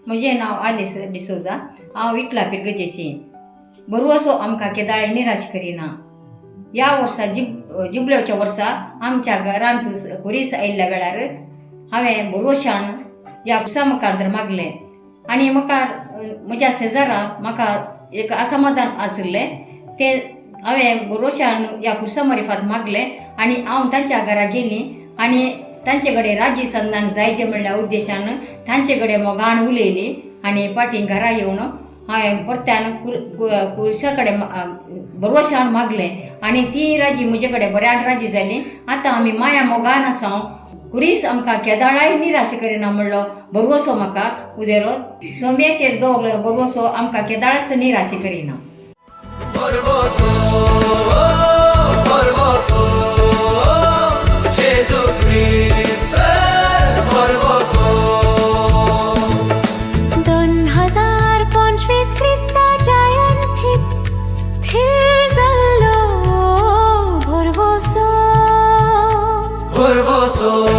म्हजें नांव आलिस डिसोजा. हांव विटला पिरगजेची. बरवसो आमकां केदाळे निराश करिना. ह्या वर्सा जुबलेवच्या वर्सा आमच्या घरांत खुरीस आयिल्ल्या वेळार हांवें बरवशान ह्या पुसा मुखार मागलें आनी म्हाका म्हज्या शेजारा म्हाका एक असमाधान आशिल्लें, तें हांवें बरोवशान ह्या खुर्सा मारिफात मागलें आनी हांव तांच्या घरा गेली आनी तांचे कडेन राजी संदान जायचें म्हणल्या उद्देशान तांचे कडेन मोगान उलयली आनी फाटीं घरा येवन हांवें परत्यान खुर्सा कडेन बरोवशान मागलें आनी ती राजी म्हजे कडेन बऱ्यान राजी जाली. आतां आमी माया मोगान आसा. खुरीस आमकां केदाळाय निराश करिना म्हणलो बरवसो म्हाका उदेरो सोम्याचेर दवरलो बरवसो आमकां केदाळच निराश करिना. भरवसो, भरवसो, जेजू क्रिस्त भरवसो. 2025 क्रिस्ता जयंतीत थीर जाल्लो भरवसो. भरवसो.